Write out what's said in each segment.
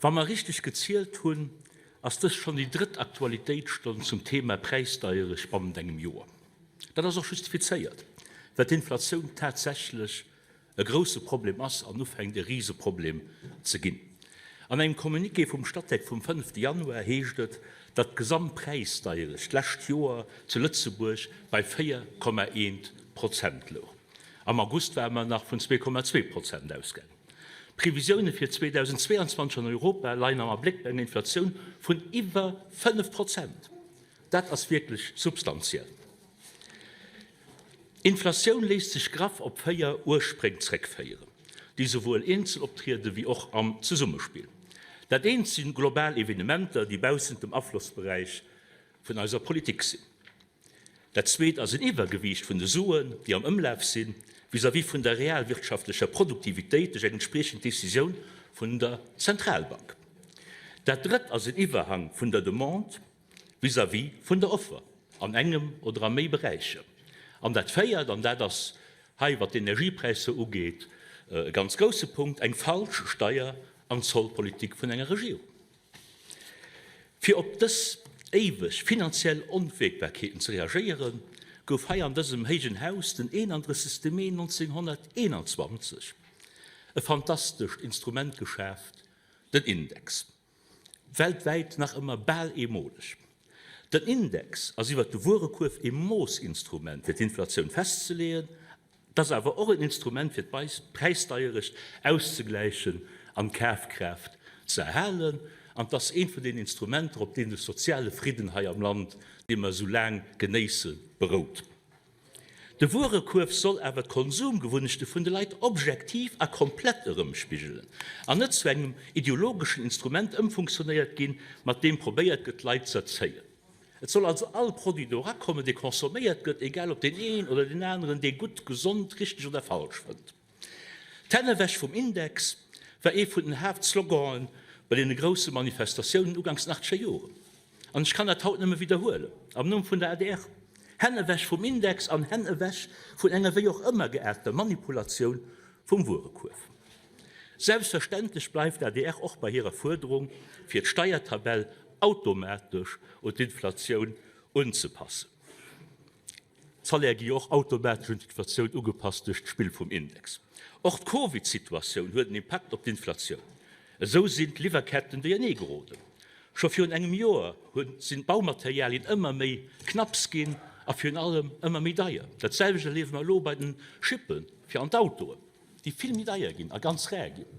Wa mer richteg gezielt hunn, ass dëst schonn déi drëtt Aktualitéitsstonn zum Thema Präisdeierecht bannent engem Joer. Dat ass och justifizéiert, well d'Inflatioun tatsächlech e grousse Problem ass an ufänkt e Riseproblem ze ginn. An engem Communiqué vum Statec vum 5 Januar heescht et, datt d'Gesamtpräisdeierecht d'lescht Joer zu Lëtzebuerg bei 4,1 Prozent louch. Am August ware mer nach vun 2,2 Prozent ausgaangen. D'Previsioune fir 2022 an Europa leien am Abléck bei enger Inflatioun vun iwwer 5 Prozent. Dat ass wierklech substantiell. Inflatioun léisst sech graff op 4 Urspréng zréckféieren, déi souwuel eenzel optriede wéi och am Zesummespill. Dat eent si global Evenementer, déi baussent dem Aflossberäich vun eiser Politik sinn. Dat zweet ass en Iwwergewiicht vun de Suen, déi am Ëmlaf sinn, vis-à-vis vun der realwirtschaftlecher Produktivitéit duerch eng entspriechend Décisioun vun der Zentralbank. Dat drëtt ass en Iwwerhang vun der Demande vis-à-vis vun der Offer an engem oder a méi Beräicher. An dat véiert, an dat ass hei, wat d'Energiepräisser ugeet, e ganz grousse Punkt, eng falsch Steier an Zollpolitik vun enger Regierung. Fir op dës éiweg finanziell Onwägbarkeeten ze reagéieren, gouf hei an dësem héijen Haus den 31. Mee 1921 e fantastescht Instrument geschaaft, den Index. Weltwäit nach ëmmer bal eemoleg. Den Index ass iwwert de Wuerekuerf ee Moossinstrument fir d'Inflatioun festzeleeën Et ass awer och en Instrument fir d'Präisdeierecht auszegläichen an d'Kafkraaft ze erhalen. An et ass eent vun den Instrumenter, op deem de soziale Fridden hei am Land, dee mer esou laang genéissen, berout. De Wuerekuerf soll awer d'Konsumgewunnechte vun de Leit objektiv a komplett erëmspigelen an net zu engem ideologeschen Instrument ëmfunktionéiert ginn, mat deem probéiert gëtt, d'Leit z'erzéien. Et soll also all Produit do erakommen, dee consomméiert gëtt, egal ob deen een oder deen aneren dee gutt, gesond, richteg oder falsch fënnt. D'Hänn ewech vum Index war ee vun den Haaptsloganen bei deene grousse Manifestatiounen uganks den achtzeger Joren. An ech kann dat haut nëmme widderhuelen, am Numm vun der adr, Hänn ewech vum Index an Hänn ewech vun enger wéi och ëmmer geaarter Manipulatioun vum Wuerekuerf. Selbstverständlech bleift d'ADR och bei hirer Fuerderung, fir d'Steiertabell automatesch un d'Inflatioun unzepassen. D'Salaire gi jo och automatesch un d'Inflatioun ugepasst duerch d'Spill vum Index. Och d'Covid-Situatioun huet en Impakt op d'Inflatioun. Esou sinn d'Liwwerketten duerjernee geroden. Scho virun engem Joer sinn d'Baumaterialien ëmmer méi knapps ginn a virun allem ëmmer méi deier. Dat selwecht erliewe mer elo bei den Chippe fir an d'Autoen. déi vill méi deier ginn a ganz rar ginn.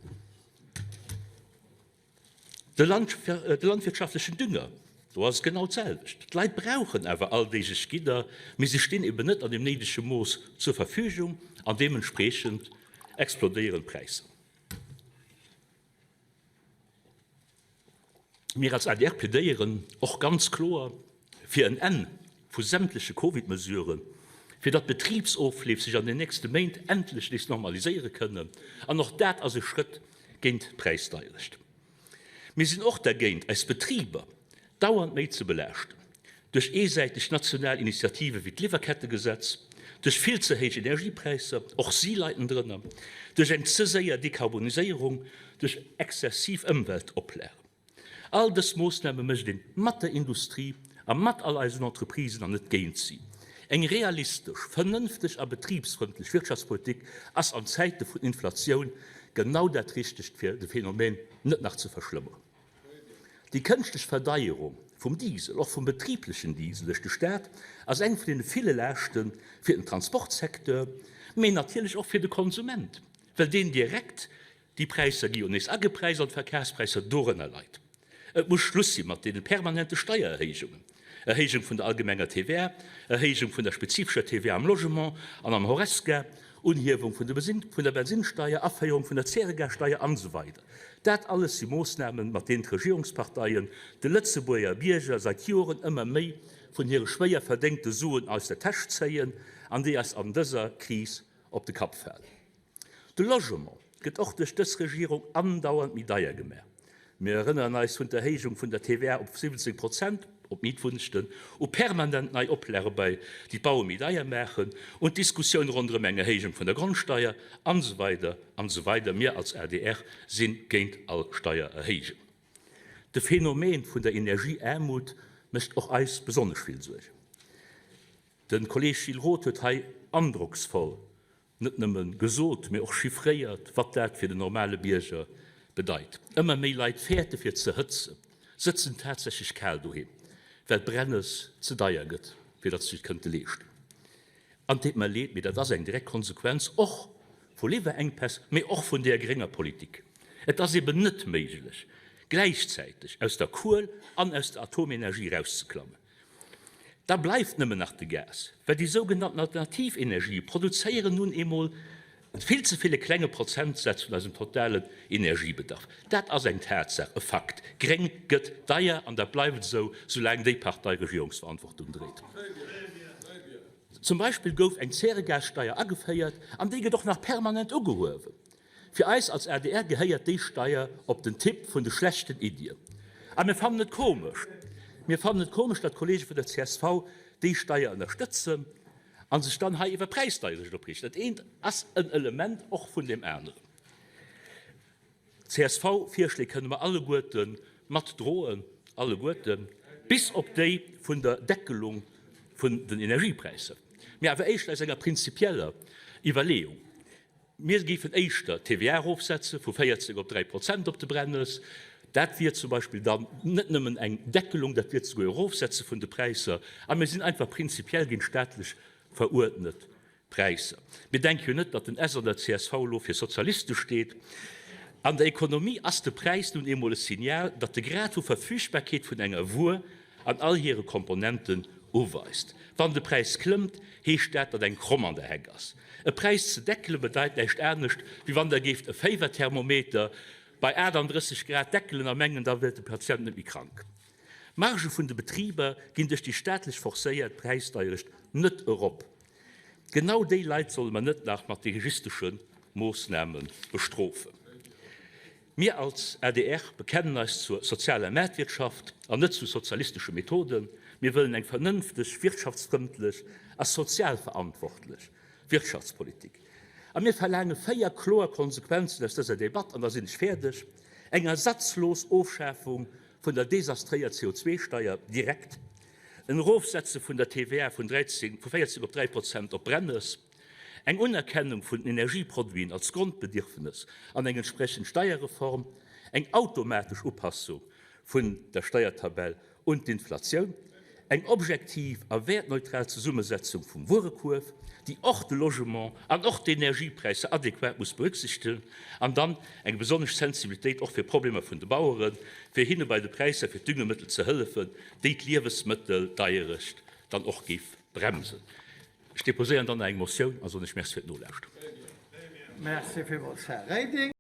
De landwirtschaftlechen Dünger, do ass et genau d'selwecht. D'Leit brauchen awer alldeeglech Gidder, mee se stinn eben net an deem néidege Mooss zur Verfügung an deementspreechend explodéieren d'Präisser. Mir als adr plädéieren och ganz kloer fir en Enn vu sämtleche Covid-Mesuren, fir datt d'Betribsofleef sech an den nächste Méint endlech nees normaliséiere kënnen. An och dat ass e Schrëtt géint d'Präisdeierecht. Mir sinn och dergéint, eis Betriber dauernd méi ze belaaschten duerch eesäiteg national Initiative wéi d'Liwwerkettegesetz, duerch vill ze héich Energiepräisser, och si leiden drënner, duerch eng ze séier Dekarboniséierung, duerch exzessiv Ëmweltoplagen. All dës Moossname mécht ee mat der Industrie a mat all eisen Entreprisen an net géint si. Eng realistesch, vernënfteg a betribsfrëndlech Wirtschaftspolitik ass an Zäite vun Inflatioun genau dat Richtegt fir de Phänomen net nach ze verschlëmmeren. Déi kënschtlech Verdeierung vum Diesel, och vum betriblechen Diesel, duerch de Staat ass eng vun deene ville Laaschte fir den Transportsecteur, mee natierlech och fir de Konsument, well deen direkt, déi Präisser gi jo nees agepräist an d'Verkafspräisser, dorënner leit. Et muss Schluss si mat deene permanente Steiererhéijungen, Erhéijung vun der allgemenger TVA, Erhéijung vun der spezifescher TVA am Logement an am Horesca, Unhiewung vun der Bensinssteier, Aféierung vun der Zäregassteier an esou weider. Dat alles si Moossnamen, mat deenen d'Regierungsparteien de Lëtzebuerger Bierger seit Joren ëmmer méi vun hire schwéier verdéngte Suen aus der Täsch zéien an déi eis an dëser Kris op de Kapp falen. De Logement gëtt och duerch dës Regierung andauernd méi deier gemaach. Mir erënneren eis vun d'Erhéijung vun der TVA op 17 Prozent op Mietwunnegten, u permanent nei Oplage bei déi d'Baue méi deier maachen, un d'Diskussioun ronderëm eng Erhéijung vun der Grondsteier, an esou weider an esou weider. Mir als adr si géint all Steiererhéijung. De Phänomen vun der Energieaarmut mécht och eis besonnesch vill Suergen. De Kolleeg Gilles Roth huet hei androcksvoll net nëmme gesot, mee och chiffréiert, wat dat fir den normale Bierger bedeit. Ëmmer méi Leit fäerte fir ze hëtzen, sëtzen tatsächlech kal doheem, well d'Brennes ze deier gëtt, fir datt se sech et kënnte leeschten. An et deet mer leed, mee dat ass eng direkt Konsequenz och vu Liwwerenkpäss, mee och vun deer grénger Politik. Et ass eben net méiglech, gläichzäiteg aus der Kuel an aus der Atomenergie erauszeklammen. Da bleift nëmmen nach de Gas, well déi sougenannten alternativ Energië produzéieren nun eemol e vill ze ville klenge Prozentsaz vun eisem totalen Energiebedarf. Dat ass eng Tatsaach, e Fakt. Gréng gëtt deier an dat bleift esou, soulaang déi Partei Regierungsverantwortung dréit. Zum Beispill gouf eng Zäregassteier ageféiert an déi gëtt och nach permanent ugehuewen. Fir eis als adr gehéiert déi Steier op den Tipp vun de schlechten Iddien. A mir fannen et komesch, mir fannen et komesch, datt d'Kollege vun der csv déi Steier ënnerstëtzen a sech dann hei iwwer Präisdeierecht opreegen. Dat eent ass en Element och vun deem aneren. D'CSV-Virschléi kënne mer alleguerte mat droen, alleguerten, bis op déi vun der Deckelung vun den Energiepräisser, mee awer éischter aus enger prinzipieller Iwwerleeung. Mir géifen éischter d'TVA erofsetze vu 14 op 3 Prozent op de Brennes. Dat wier zum Beispill dann net nëmmen eng Deckelung, dat wier souguer e Erofsetze vun de Präisser. A mir sinn einfach prinzipiell géint staatlech veruerdnet Präisser. Mir denke jo net, datt den S an der csv elo fir Sozialiste steet. An der Ekonomie ass de Präis nun eemol e Signal, datt de Grad vu Verfügbarkeet vun enger Wuer an all hire Komponenten uweist. Wann de Präis klëmmt, heescht dat, datt eng Kromm an der Heck ass. E Präis ze deckele bedeit näischt anescht, wéi wann Der géift e Féiwerthermometer bei 38 Grad deckelen a mengen, da wär de Patient net méi krank. D'Margë vun de Betriber ginn duerch déi staatlech forcéiert Präisdeierecht net erop. Genau déi Leit solle mer net nach mat dirigistesche Moossname bestrofen. Mir als adr bekennen eis zur sozialer Maartwirtschaft an net zu sozialistesche Methoden. Mir wëllen eng vernënfteg, wirtschaftsfrëndlech a sozial verantwortlech Wirtschaftspolitik. A mir verlaange 4 kloer Konsequenzen aus dëser Debatt, an da sinn ech fäerdeg, Eng ersatzlos Ofschafung vun der desastréier CO2-Steier direkt, en Erofsetze vun der TVA vun 13, vu 14 op 3 Prozent op Brennes, eng Unerkennung vun den Energieproduiten als Grondbedierfnes an eng entsprechend Steierreform, eng automatesch Upassung vun der Steiertabell un d'Inflatioun, eng objektiv a wäertneutral Zesummesetzung vum Wuerekuerf, déi och de Logement an och d'Energiepräisser adequat muss berücksichtegen, an dann eng besonnesch Sensibilitéit och fir Problemer vun de Baueren, fir hinne bei de Präisser fir d'Düngemëttel ze hëllefen, déi d'Liewesmëtteldeierecht dann och géif bremsen. Ech deposéieren dann nach eng Motioun a soen lech Merci fir d'Nolauschteren. Merci villmools, Här Reding.